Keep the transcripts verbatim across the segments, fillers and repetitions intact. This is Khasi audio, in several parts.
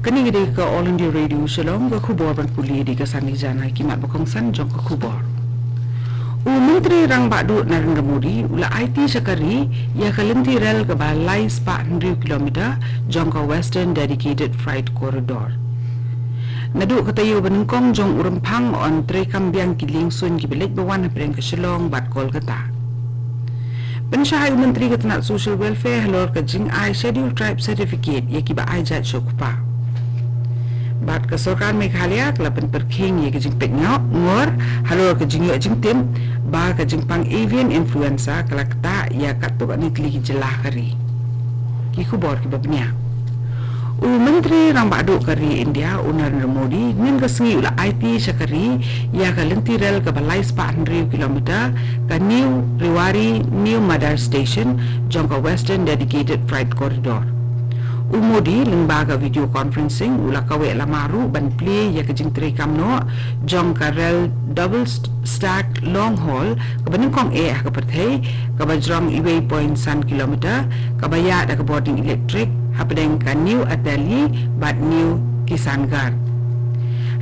Kane ka dei ka All India Radio Shillong, ka khubor ban pule da ka Sani Jana. Ki mat ba kongsan jong ka khubor. U Myntri Rangbah Duh Narendra Modi u la aiti sha ka ri ïa ka lynti rel kaba lai spah hynriew kilometer jong ka Western Dedicated Freight Corridor. Naduh ka taïew ba nyngkong jong u rymphang yn treikam biang ki liengsuiñ kiba leit ba wan hapdeng ka Shillong bad Kolkata. Pynshai u Myntri ka tnat Social Welfare halor ka jingai Scheduled Tribe Certificate ïa kiba ai jait sha u kpa. Bad ka sorkar Meghalaya ka la pynpyrkhing ïa ka jingpeit ngor halor ka jingïoh jingtip ba ka jingpang avian influenza ka la ktah ïa katto katne tylli ki jylla ha ka ri. Ki khubor kiba bniah. U Myntri Rangbah Duh ka ri India u Narendra Modi mynne ka sngi u la aiti sha ka ri ïa ka lynti rel kaba lai spah hynriew kilometer, ka New Rewari New Madar Station jong ka Western Dedicated Freight Corridor. U Modi lyngba ka video conferencing u la kaweh lama ruh ban plie ïa ka jingtreikam noh jong ka rel double st- stack long haul kaba nyngkong eh ha ka pyrthei, kaba jrong uwei point san kilometer, kaba ïaid da ka bording elektrik hapdeng ka New Ateli bad New Kishangarh.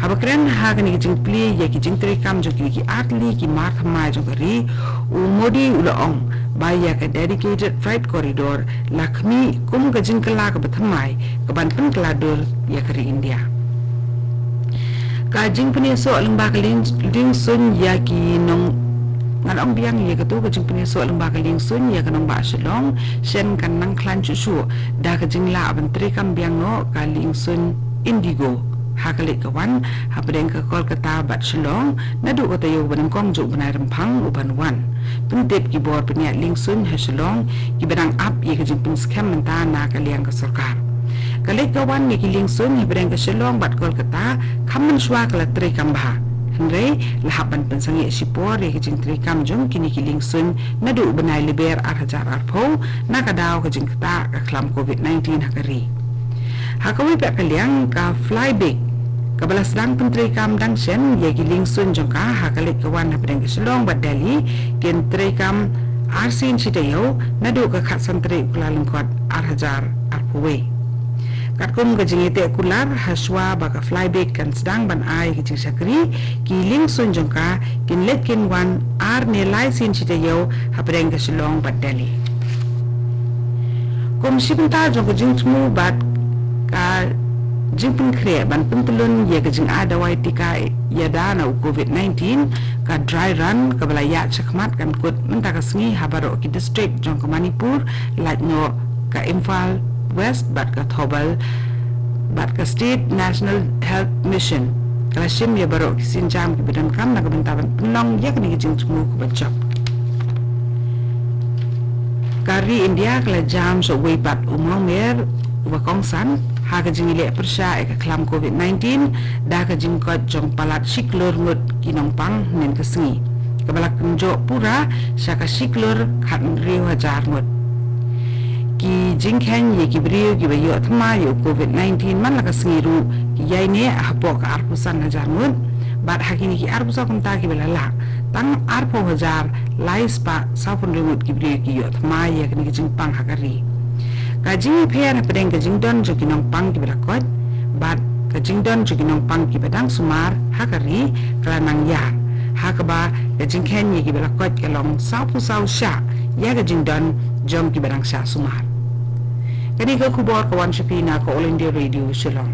Haba kren ha kane ka jingplie ïa ki jingtreikam jong kine ki artylli ki mar thymmai jong ka ri, u Modi u la ong ba ïa ka Dedicated Freight Corridor la khmih kum ka jingkylla kaba thymmai kaban pynkylla dur ïa ka ri India. Ka jingpynïasoh lyngba ka lieng- liengsuiñ ïa ki nong- ngan ong biang ïa kato, ka jingpynïasoh lyngba ka liengsuiñ ïa ka nongbah Shillong shen kan nang khlaiñ shuh shuh da ka jinglah ban treikam biang noh ka liengsuiñ Indigo ha ka leit ka wan hapdeng ka Kolkata bad Shillong naduh ka taïew ba nyngkong jong u bnai Rymphang uban wan. Pyntip ki bor pynïaid liengsuiñ ha Shillong kiba dang ap ïa ka jingpynskhem mynta na ka liang ka sorkar. Ka leit ka wan ïa ki liengsuiñ hapdeng ka Shillong bad Kolkata kham mynshuwa ka la treikam bha. Hynrei la hap ban pynsangeh shipor ïa ka jingtreikam jong kine ki liengsuiñ naduh u bnai Lber ar hajar arphew na ka daw ka jingktah ka khlam covid nineteen ha ka ri. Ha kawei pat ka liang, ka Flybe kaba la sdang pyntreikam dang shen ïa ki liengsuiñ jong ka ha ka leit ka wan hapdeng ka Shillong bad Delhi kin treikam arsien shi taïew naduh ka khatsan tarik u Kyllalyngkot ar hajar arphew wei. Katkum ka jingïateh kular, ha shuwa ba ka Flybe kan sdang ban ai ka jingshakri, ki liengsuiñ jong ka kin leit kin wan ar ne lai sien shi taïew hapdeng ka Shillong bad Delhi. Kum shi bynta jong ka jingthmu bad ka jingpynkhreh ban pyntyllun ïa ka jingai dawai tika ïada na u covid nineteen, ka dry run kaba la ïaid shakhmat kan kut mynta ka sngi ha baroh ki district jong ka Manipur, lait noh ka Imphal West bad ka Thoubal bad ka State National Health Mission ka la shim ïa baroh ki sienjam kiba donkam na ka bynta ban pynlong ïa kane ka jingthmu kaba jop. Ka ri India ka la jam sha uwei pat u mawmer uba kongsan ha ka jingïaleh pyrshah ïa ka khlam covid nineteen da ka jingkoit jong palat shi klur ngut ki nongpang mynne ka sngi, kaba la kynjoh pura sha ka shi klur khathynriew hajar ngut. Ki jingkheiñ ïa ki briew kiba ïoh thymmai ïa u covid nineteen man la ka sngi ruh ki ïaineh hapoh ka arphew san hajar ngut, bad ha kine ki arphew san kynta kiba la lah, tang arphew hajar lai spah sawphew hynriew ngut ki briew ki ïoh thymmai ïa kane ka jingpang ha ka ri. Ka jingïapher hapdeng ka jingdon jong ki nongpang kiba la koit bad ka jingdon jong ki nongpang kiba dang sumar ha ka ri ka la nang ïar, ha kaba ka jingkheiñ ïa kiba la koit ka long sawphew saw shah ïa ka jingdon jong kiba dang shah sumar. Kane ka khubor ka wan sha phi na ka All India Radio Shillong.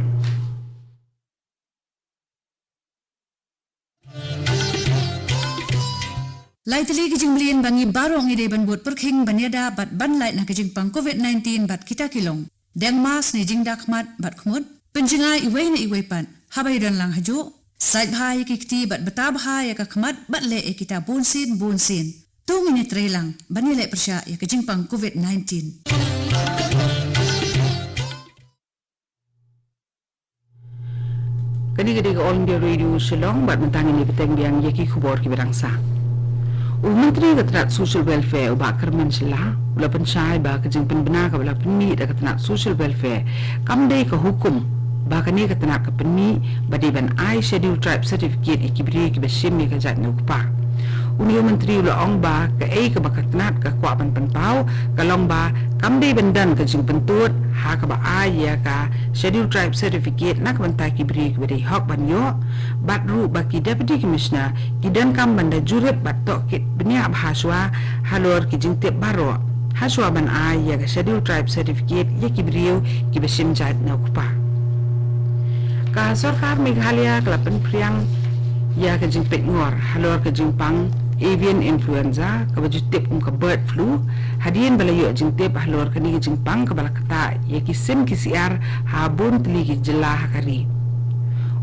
Lai tylli ki jingmlien ba ngi baroh ngi dei ban bud pyrkhing ban ïada bad ban lait na ka jingpang covid nineteen bad kita ki long: deng mask ne jingda khmat bad khmut, pynjngai iwei na iwei pat haba ïadon lang hajuh, sait bha ïa ki kti bad bta bha ïa ka khmat bad leh ïa kita bunsien bunsien. To ngin ïatreilang ban ïaleh pyrshah ïa ka jingpang covid nineteen. Kane ka dei ka All India Radio Shillong bad mynta ngin ïa bteng biang ïa ki khubor kiba dang sah. U Myntri ka tnat Social Welfare u Bah Kyrmen Shylla u la pynshai ba ka jingpynbna kaba la pynmih da ka tnat Social Welfare kam dei ka hukum ba kane ka tnat ka pynmih ba dei ban ai Scheduled Tribe Certificate ïa ki briew kiba shim ïa ka jait na u kpa. Une u myntri u la ong ba kaei kaba ka tnat ka kwah ban pynpaw ka long ba kam dei ban don ka jingpyntud ha kaba ai ïa ka Scheduled Tribe Certificate na ka bynta ki briew kiba dei hok ban ïoh, bad ruh ba ki Deputy Commissioner ki donkam ban da jurip bad tohkit bniah bha shuwa halor ki jingtip baroh hashwa ban ai ïa ka Scheduled Tribe Certificate ïa ki briew kiba shim jait na u kpa. Ka sorkar Meghalaya ka la pynphriang ïa ka jingpeitngor halor ka jingpang avian influenza kaba ju tip kum ka bird flu, hadien ba la ïoh jingtip halor kane ka jingpang kaba la ktah ïa ki sim ki syiar ha bun tylli ki jylla ha ka ri.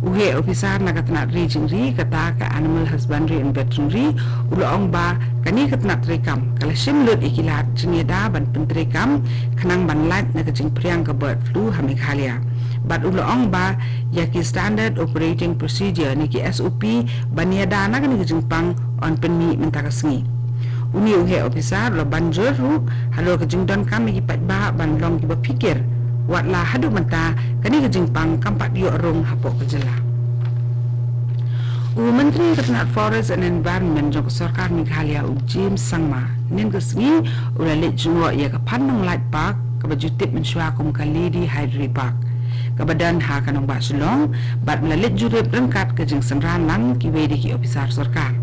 U heh ophisar na ka tnat ri jingri kata ka Animal Husbandry and Veterinary u la ong ba kane ka tnat treikam ka la shim lut ïa ki lad jingïada ban pyntreikam khnang ban lait na ka jingphriang ka bird flu ha Meghalaya. Bad u la ong ba ïa ki Standard Operating Procedure ne ki S O P ban ïada na kane ka jingpang yn pynmih mynta ka sngi. Une u heh ophisar u la ban jur ruh halor ka jingdonkam ïa ki paidbah ban long kiba phikir, wat la haduh mynta kane ka jingpang kam pat ïoh rung hapoh ka jylla. U Myntri ka tnat Forest and Environment jong ka sorkar Meghalaya u James Sangma hynnin ka sngi u la leit jngoh ïa ka Phanlong Light Park kaba ju tip mynshuwa kum ka Lady Hyderi Park kaba don ha ka nongbah Shillong, bad u la leit jurip ryngkat ka jingsynran lang kiwei de ki ophisar sorkar.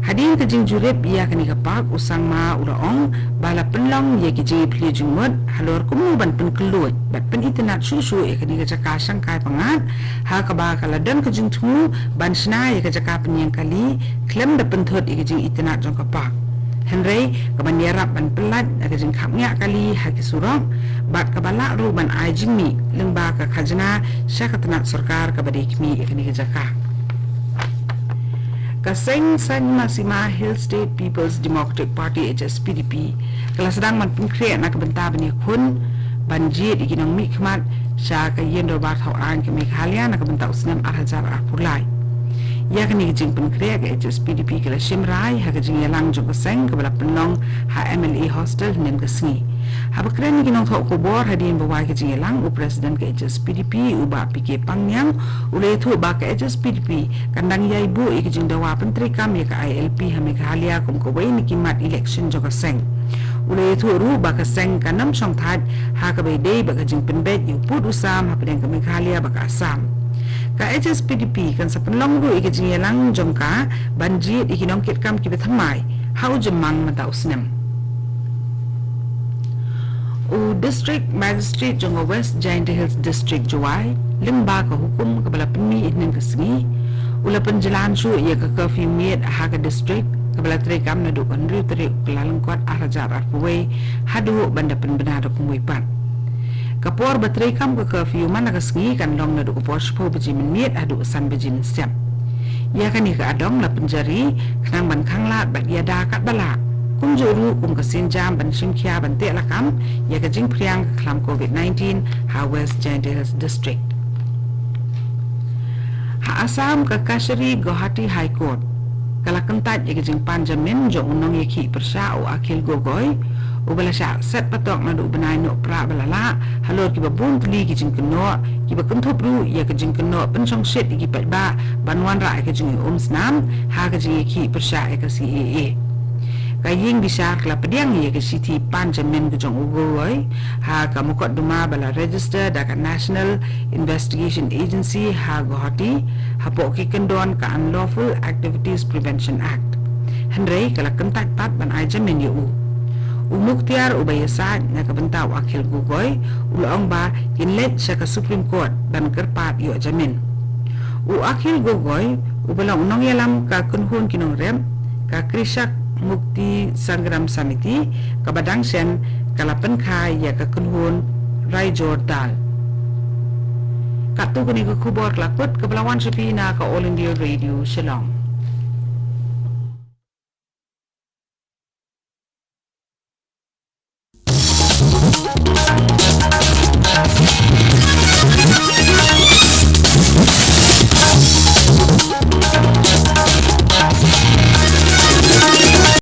Hadien ka jingjurip ïa kane ka park, u Sangma u la ong ba la pynlong ïa ki jingïaphylliew jingmut halor kumno ban pynkylluid bad pynitynnad shuh shuh ïa kane ka jaka shangkai pyngngad, ha kaba ka la don ka jingthmu ban shna ïa ka jaka pynïeng kali khlem da pynthut ïa ka jingitynnad jong ka park. Hynrei ka ban ïarap ban pyllait ïa ka jingkhapngiah kali ha ki surok bad kaba lah ruh ban ai jingmih lyngba ka khajna sha ka tnat sorkar kaba dei khmih ïa kane ka jaka. Ka seng Saiñ Masima Hill State People's Democratic Party, H S P D P, ka la sdang ban pynkhreh na ka bynta ban ïakhun ban jied ïa ki nongmihkhmat sha ka Ïing Dorbar Thaw Aiñ ka Meghalaya na ka bynta u snem ar hajar arphew lai. Ïa kane ka jingpynkhreh ka H S P D P ka la shim rai ha ka jingïalang jong ka seng kaba la pynlong ha M L A Hostel hynnin ka sngi. Haba kren ïa ki nongthoh khubor hadien ba wai ka jingïalang, u President ka H S P D P u Bah P K Pangniang u la ïathuh ba ka H S P D P kan dang ïai buh ïa ka jingdawa pyntreikam ïa ka I L P ha Meghalaya kum kawei na ki mat election jong ka seng. U la ïathuh ruh ba ka seng kan ym shongthait ha kaba ïadei bad ka jingpynbeit ïa u pud u sam hapdeng ka Meghalaya bad ka Assam. Ka H S P D P kan sa pynlong ruh ïa ka jingïalang jong ka ban jied ïa ki nongkitkam kiba thymmai ha u Jymmang mynta u snem. U District Magistrate jong ka West Jaintia Hills District, Jowai, lyngba ka hukum kaba la pynmih hynnin ka sngi, u la pynjlan shuh ïa ka curfew miet ha ka district kaba la treikam naduh ka hynriew tarik u Kyllalyngkot ar hajar arphew wei haduh ban da pynbna da kumwei pat. Ka por ba treikam ka curfew man la ka sngi kan long naduh ka por shiphew baje mynmiet haduh ka san baje mynstep. Ïa kane ka adong la pynjari khnang ban khanglad bad ïada katba lah, kumjuh ruh kum ka sienjam ban shim khia ban teh lakam ïa ka jingphriang ka khlam covid nineteen ha West Jaintia Hills District. Ha Assam, ka Kachari Guwahati High Court ka la kyntait ïa ka jingpan jamin jong u nongïakhih pyrshah u Akhil Gogoi, uba la shah set patok naduh u bnai Nohprah ba la lah halor kiba bun tylli ki jingkynnoh kiba kynthup ruh ïa ka jingkynnoh pynshongshit ïa ki paidbah ban wanrah ïa ka jingïaumsnam ha ka jingïakhih pyrshah ïa ka C A A. Ka ïing bishar ka la pdiang ïa ka shithi pan jamin ka jong u Gogoi ha ka mukotduma ba la register da ka National Investigation Agency ha Guwahati hapoh ki kyndon ka Unlawful Activities Prevention Act. Hynrei ka la kyntait pat ban ai jamin ïa u. U Mukhtiar, uba ïasaid na ka bynta u Akhil Gogoi, u la ong ba kin leit sha ka Supreme Court ban kyrpad ïoh jamin. U Akhil Gogoi, uba long u nongïalam ka kynhun ki nongrep ka Krishak Mukti Sangram Samiti, kaba dang shen ka la pynkha ïa ka kynhun Raijor Dal. Katto kane ka khubor ka la kut kaba la wan sha phi na ka All India Radio Shillong.